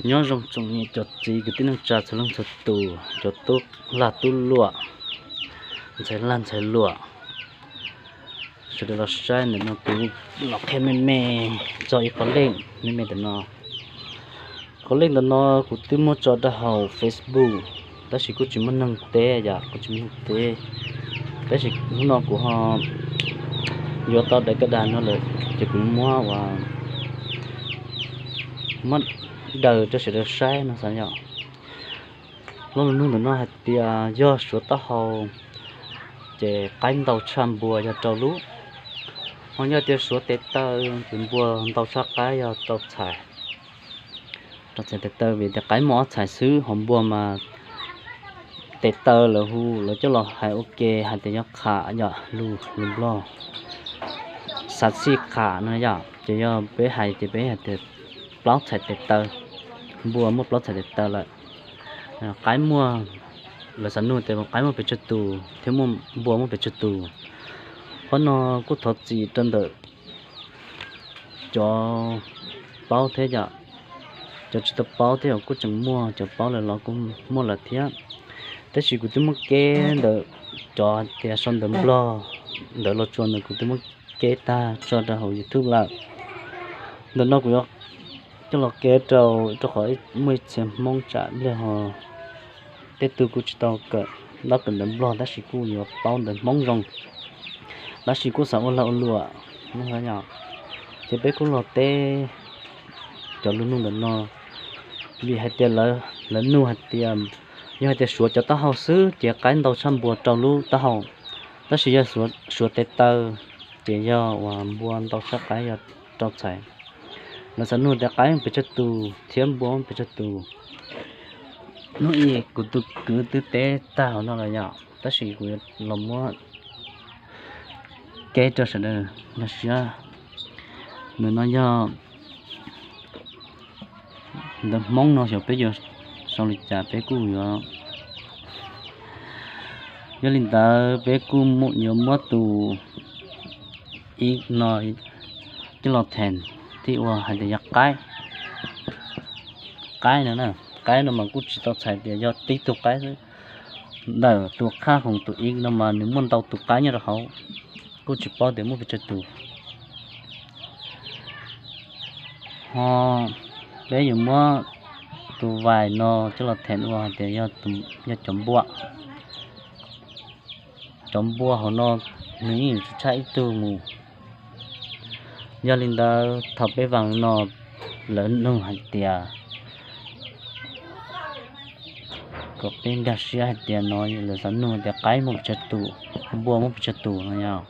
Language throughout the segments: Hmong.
Nyob zoo tsoom niam cov txiv kwv tij neej tsa txhua leej txhua tus, cov tub lag tub luam, ntxhais lag ntxhais luam, sawv daws los saib ntawm no kuv los qhia me me txog ib qho lej me me ntawm no. Qhov lej ntawm no kuv twb muab tso rau hauv Facebook, tab sis kuj tsis muaj neeg teb yom, kuj tsis muaj neeg teb. Tab sis hnub no kuv ho yuav tau daim kaj dag no lawm, ces kuv muab ua, muab daws rau sawv daws saib no xav yom. Lo lus nug ntawm no hais tias yog suav taub hau ces qaib ntau tshaj npua yog rau lub, ho yog tias suav tes taw ces npua ntau tshaj qaib yog rau txhais. Rau txhais tes taw vim tias qaib muaj ob txhais xwb, ho npua mas tes taw lawv hu, lawv coj los hais ua ke hais tias yog qham yom, lus, lus Nplog xav xij qham no yom, ces yog peb hais ces peb hais tias plaub txhais tes taw, npua muaj plaub txhais tes taw lawm. Qaib muaj, lawv xav nug tias qaib muaj pes tsawg tus thiab muaj, npua muaj pes tsawg tus. Qhov no kuj thov txim rau ntawm cov paub thiab yom, cov tsis tau paub thiab yom, kuj tseem muaj, cov paub lawm los kuj muaj lawm thiab. Tab sis kuv twb muab keb ntawm cov tias sau ntawv Nplog, ntawv Los Tsuas ntawd kuv twb muab keb tag tso rau hauv YouTube lawm. Ntawm no kuv yuav coj los keb rau, rau qhov muaj ib txhia Hmoob tsam nplej ho tej tug kuj tsis tau kawm, tau kawm ntawv Nplog tab sis kuj yuav paub ntawv Hmoob zoo, tab sis kuj xav ua lag ua luam, ces peb kuj los teb cov lus nug ntawm no. Vim hais tias lawv nug hais tias yog hais tias suav cov taub hau xwb ces qaib ntau tshaj npua rau lub taub hau, tab sis yog suav tes taw ces yog uas npua ntau tshaj qaib yog rau txhais. Lawv xav nug tias qaib muaj pes tsawg tus thiab npua muaj pes tsawg tus. Hnub ib kuv tus kwv twb teb tag hauv no lawm yom, tab sis kuv yuav los muab keb rau sawv daws nkag siab. Ntawm no yog ntawv Hmoob no xyov peb yuav sau li cas peb kuj yuav, yog li ntawd peb kuj yuav muab tus ib no coj los then thiab ua hais tias yog qaib. Qaib no, qaib no mas kuj tsis tau txhais tias yog tib tug qaib xwb, ntawm tus qhab hoom tus ib no mas nws muaj ntau tus qaib nyob rau hauv, kuj tsis paub tias muaj pes tsawg tus. Ho peb yuav muab tus vais no coj los then ua hais tias yog cov npua. Cov npua hauv no nws yeej yuav tsum tshaj ib tug mus. Yog li ntawd thaum peb vaas no lawv nug hais tias kom peb nkag siab hais tias no lawv xav nug tias qaib muaj pes tsawg tus, npua muaj pes tsawg tus no yog.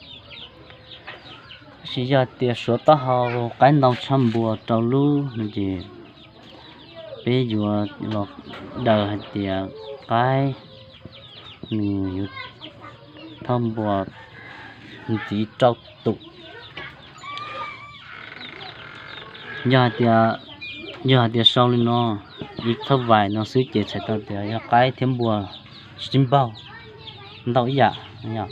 Tab sis yog tias suav taub hau qaib ntau tshaj npua rau lub no ces peb yuav los daws hais tias qaib nws yuav thauj npua ntxiv rau tus. Yog hais tias, yog hais tias sau li no, ib thauj vais no xwb ces txhais tau tias yog qaib thiab npua sib npaug ntau ib yam.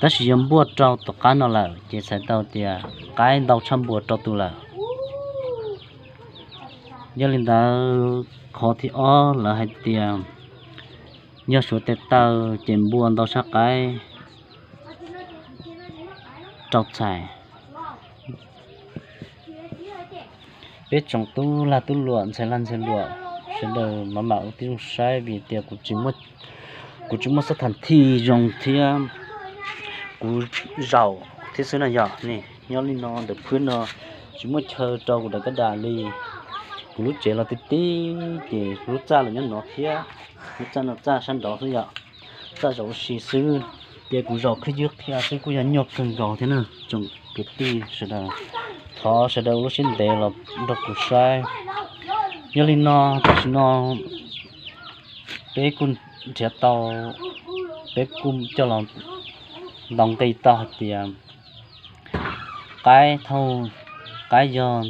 Tab sis yog npua rau tom qab no lawm ces txhais tau tias qaib ntau tshaj npua rau tus lawm. Yog li ntawd qhov thib ob lawv hais tias yog suav tes taw ces npua ntau tshaj qaib rau txhais. Peb tsoom tub lag tub luam ntxhais lag ntxhais luam sawv daws mam mam ua tib zoo saib vim tias kuv tsis muaj xab tham thij zoo thiab kuv zaum thiab xwb na yom. Nyob li no ntawm phwb no tsis muaj chaw rau kuv daim kab das li. Kuv lub tsev los tib tib ces kuv lub txaj los nyob no thiab, lub txaj no txaj sab nraud xwb yom, txaj zaum ua si xwb. Ces kuv zaum khwb ywb qhia xwb kuj yog nyuaj kawg nkaus thiab na tsoom kwv tij sawv daws. Thov sawv daws ua lub siab ntev los nrog kuv saib. Yog li no tam sim no peb kuj nrhiav tau, peb kuj coj los ntaus nqi tau hais tias qaib thauj, qaib yog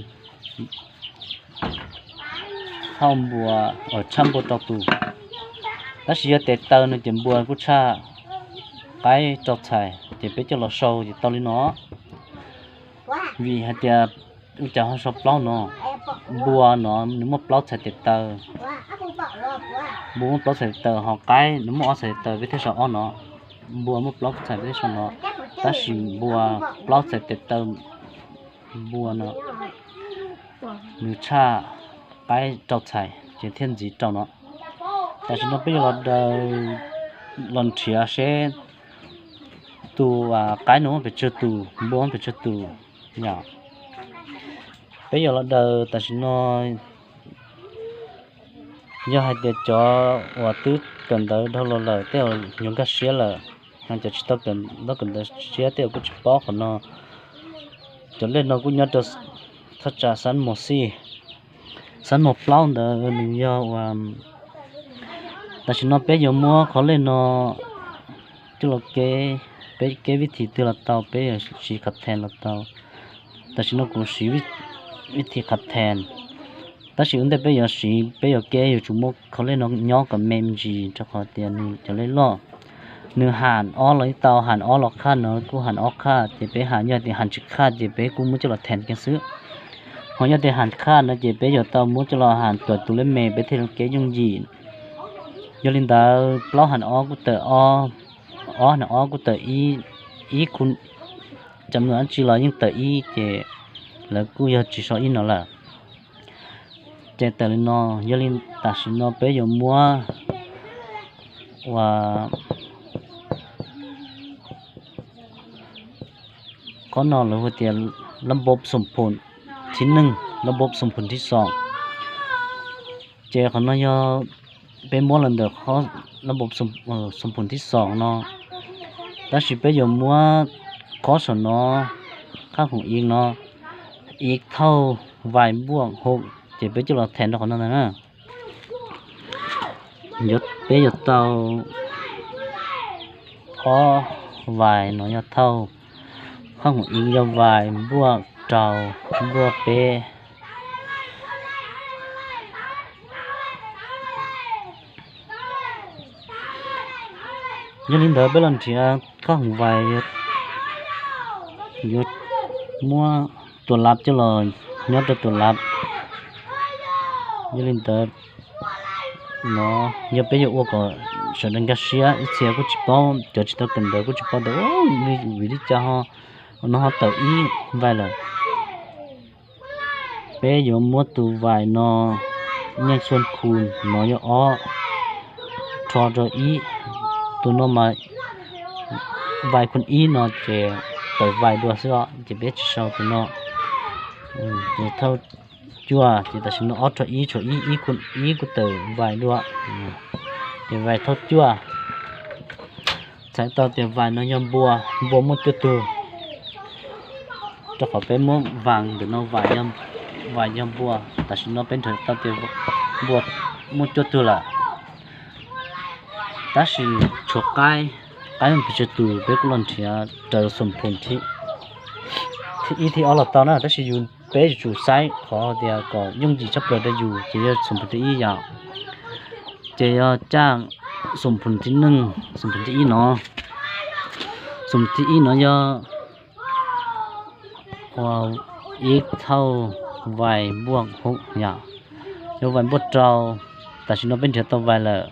thauj npua, tshaj npua rau tus. Tab sis yog tes taw no ces npua kuj tshaj qaib rau txhais, ces peb coj los sau ces tau li no. Vim hais tias ua cas ho sau plaub no, Npua no nws muaj plaub txhais tes taw, npua muaj plaub txhais tes taw, ho qaib nws muaj ob txhais tes taw peb thiaj sau ob no, npua muaj plaub txhais peb thiaj sau no, tab sis npua plaub txhais tes taw, npua no nws tshaj qaib rau txhais ces thiaj ntxiv rau no. Tam sim no peb yuav los daws, los nrhiav seb tus qaib no muaj pes tsawg tus, npua muaj pes tsawg tus yom. Peb yuav los daws tam sim no, yog hais tias cov uas twb kawm ntawv dhau los lawm tej zaum yuav nkag siab lawm, ho cov tsis tau kawm ntawv siab tej zaum kuj tsis paub qhov no. Cov lej no kuj nyob rau thaj tsam xab mos xij, xab mos plaub ntawd nws yog uas tam sim no peb yuav muab qhov lej no coj los keb, peb keb vib thim twg los tau, peb yuav siv khav thees los tau. Tam sim no kuv siv vib thim khav thees, tab sis ua ntej peb yuav siv peb yuav keb yuav tsum muab qhov lej no nyob kom me me ntsis rau qhov tias nws cov lej loj, nws ham ob los yeej tau, ham ob los qhaj no kuj ham ob qhaj, ces peb ham, yog tias ham tsis qhaj ces peb kuj muab coj los thees kiag xwb. Ho yog tias ham qhaj no ces peb yuav tau muab coj los ham tuam tus lej me peb thiaj li keb yooj yim. Yog li ntawd plaub ham ob kuj tawm ob, ob ham ob kuj tawm ib, ib khu, cov mws dab tsi los yeej tawm ib ces lawv kuj yog tsis so ib no lawm. Ces tawm li no, yog li tam sim no peb yuav muab ua qhov no lawv hu tias lab npob xoom phoom thib neej, lab npob xoom phoom thib xoom. Ces qhov no yog peb muab los ntawm lab npob xoom phoom thib xoom no, tab sis peb yuav muab qhov saum no, qhab khoom ib no, ib thauj vais npuaj hoom, ces peb coj los theem rau qhov no ntag na. Peb yuav tau ob vais no yog thauj, qhab khoom ib yog vais npuaj rau, npuaj peb. Yog li ntawd peb los nrhiav qhab khoom vais, yuav muab tus lab coj los nyob rau tus lab. Yog li ntawd no yog peb yuav ua kom sawv daws nkag siab, ib txhia kuj tsis paub, cov tsis tau kawm ntawv kuj tsis paub tias vim li cas ho no ho tawm ib vais lawm. Peb yuav muab tus vais no, nyeej xuaj khu no yog ob, rho rau ib, tus no mas vais khu ib no ces tawm vais dua xwb os, ces peb tsis sau tus no. Ces thauj cuaj, ces tam sim no ob rho ib tshuav ib, ib kuj tawm vais dua, ces vais thauj cuaj. Txhais tau tias vais no yog npua, npua muaj cuaj tug. Rau qhov peb muab vas ntawm no, vais yog npua, tam sim no peb nrhiav tau tias npua muaj cuaj tug lawm. Tab sis tshuav qaib, qaib muaj pes tsawg tus peb kuj los nrhiav raws xoom phoom thib ib thib ob los tau na, tab sis yus peb yuav tsum saib qhov tias kom yooj yim tshaj plaws rau yus ces yog xoom phoom thib ib yom. Ces yog caj xoom phoom thib neej, xoom phoom thib ib no, xoom phoom thib ib no yog ib thauj vais npuaj hoom yom, yog vais npuaj rau, tam sim no peb nrhiav tau vais lawm,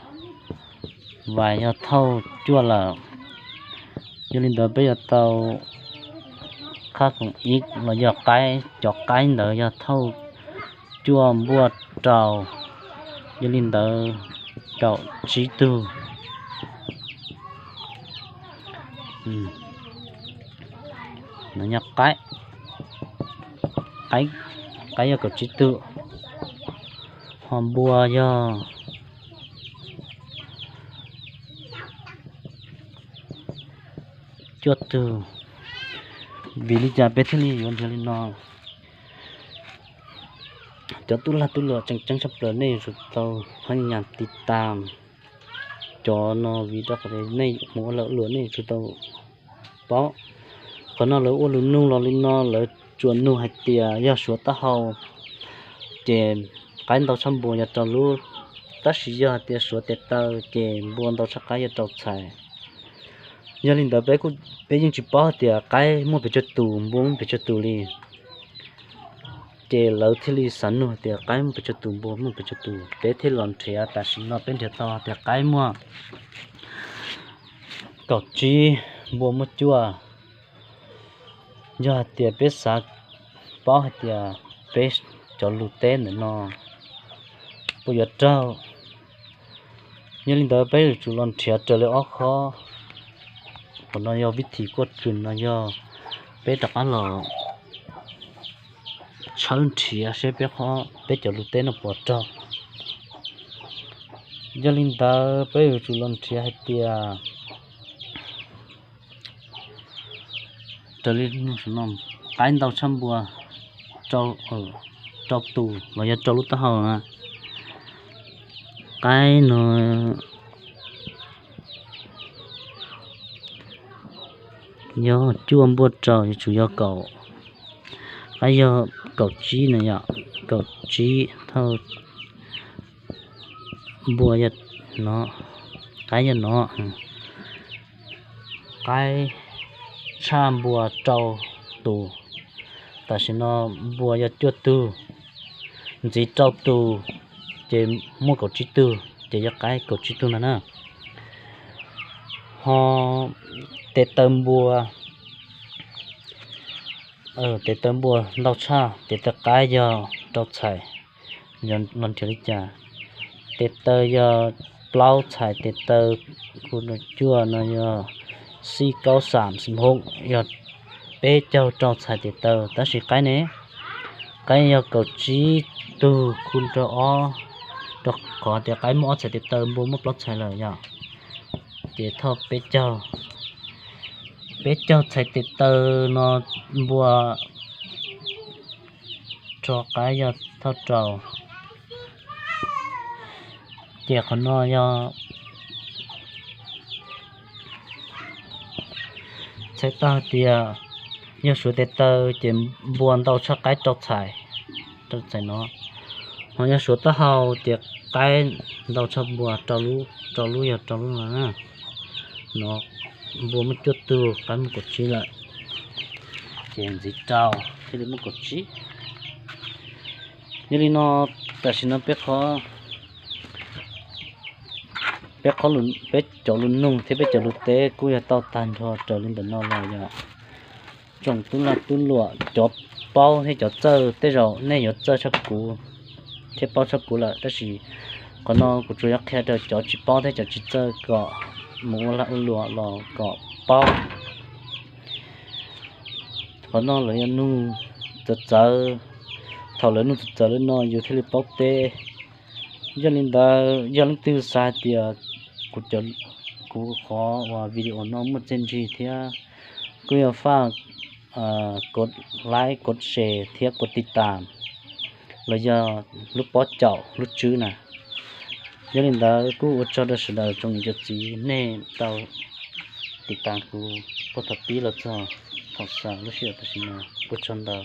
vais yog thauj cuaj lawm. Yog li ntawd peb yuav tau qhab khoom ib los yog qaib, cov qaib ntawd yog thauj cuaj npuaj rau, yog li ntawd kaum tsib tug. No yog qaib, qaib yog kaum tsib tug, ho npua yog cuaj tug. Vim li cas peb thiaj li yuav nrhiav li no? Cov tub lag tub luam tseem ceeb tshaj plaws nej yuav tsum tau hab nyas tiv tas cov no, vim rau qhov nej mus ua lag luam nej yuav tsum tau paub. Qhov no lawv ua lus nug los li no, lawv tsuas nug hais tias yog suav taub hau ces qaib ntau tshaj npua yog rau lub, tab sis yog hais tias suav tes taw ces npua ntau tshaj qaib yog rau txhais. Yog li ntawd peb yeej tsis paub hais tias qaib muaj pes tsawg tus, npua muaj pes tsawg tus li. Ces lawv thiaj li xav nug tias qaib muaj pes tsawg tus, npua muaj pes tsawg tus, peb thiaj los nrhiav. Tam sim no peb nrhiav tau tias qaib muaj kaum tsib, npua muaj cuaj. Yog hais tias peb xav paub hais tias peb cov lus teb ntawm no puas yuav raug, yog li ntawd peb yuav tsum los nrhiav raws li ob khob. Qhov no yog vib thim kuaj tswm no yog peb rov qab los tshawb nrhiav seb peb, peb cov lus teb no puas raug. Yog li ntawd peb yuav tsum los nrhiav hais tias raws li qaib ntau tshaj npua rau tus los yog rau lub taub hau na. Qaib no yog cuaj npua rau, yuav tsum yog kaum, qaib yog kaum tsib na yom, kaum tsib thawj npua yog no, qaib yog no, qaib tshaj npua rau tus. Tam sim no npua yog cuaj tug, ntxiv rau tus, ces muaj kaum tsib tug, ces yog qaib kaum tsib tug ntag na. Ho tes taw npua, tes taw npua ntau tshaj tes taw qaib yog rau txhais. Los nrhiav li cas? Tes taw yog plaub txhais tes taw, kuv cuaj no yog xij kaub xam xim hoob, yog peb caug rau txhais tes taw. Tab sis qaib ne, qaib yog kaum tsib tug khu rau ob, rau qhov tias qaib muaj ob txhais tes taw, npua muaj plaub txhais lawm yom. Ces thauj peb caug, peb caug txhais tes taw no npua rau qaib yog thauj rau. Ces qhov no yog txhais tau hais tias yog suav tes taw ces npua ntau tshaj qaib rau txhais, rau txhais no. Ho yog suav taub hau ces qaib ntau tshaj npua rau lub, rau lub yog rau lub no na. No npua muaj cuaj tug, qaib muaj kaum tsib lawm, ces ntxiv rau thiaj li muaj kaum tsib. Yog li no tam sim no peb qhov, peb qhov, peb cov lus nug thiab peb cov lus teb kuj yog tau tag nrho raws li ntawm no los yog tsoom tub lag tub luam cov paub thiab cov txawj, tej zaum nej yuav txawj tshaj kuv thiab paub tshaj kuv lawm, tab sis qhov no kuv tsuas yuav qhia rau cov tsis paub thiab cov tsis txawj kom mus ua lag ua luam los kom paub. Qhov no lawv yuav nug txawv txawv, thaum lawv nug txawv txawv li no yus thiaj li paub teb. Yog li ntawd yog leej twg xav hais tias kuv, kuv qhov uas video no muaj txiaj ntsig thiab kuj yog faj kov like, kov share thiab kov tiv tam los yog lub pob caum lub tswb na. Yog li ntawd kuj ua tsaug rau sawv daws tsoom niam tsoom txiv nej tau tiv tam kuv puag thaum pib los txog thaum xaus lub sij hawm tam sim no. Ua tsaug ntau.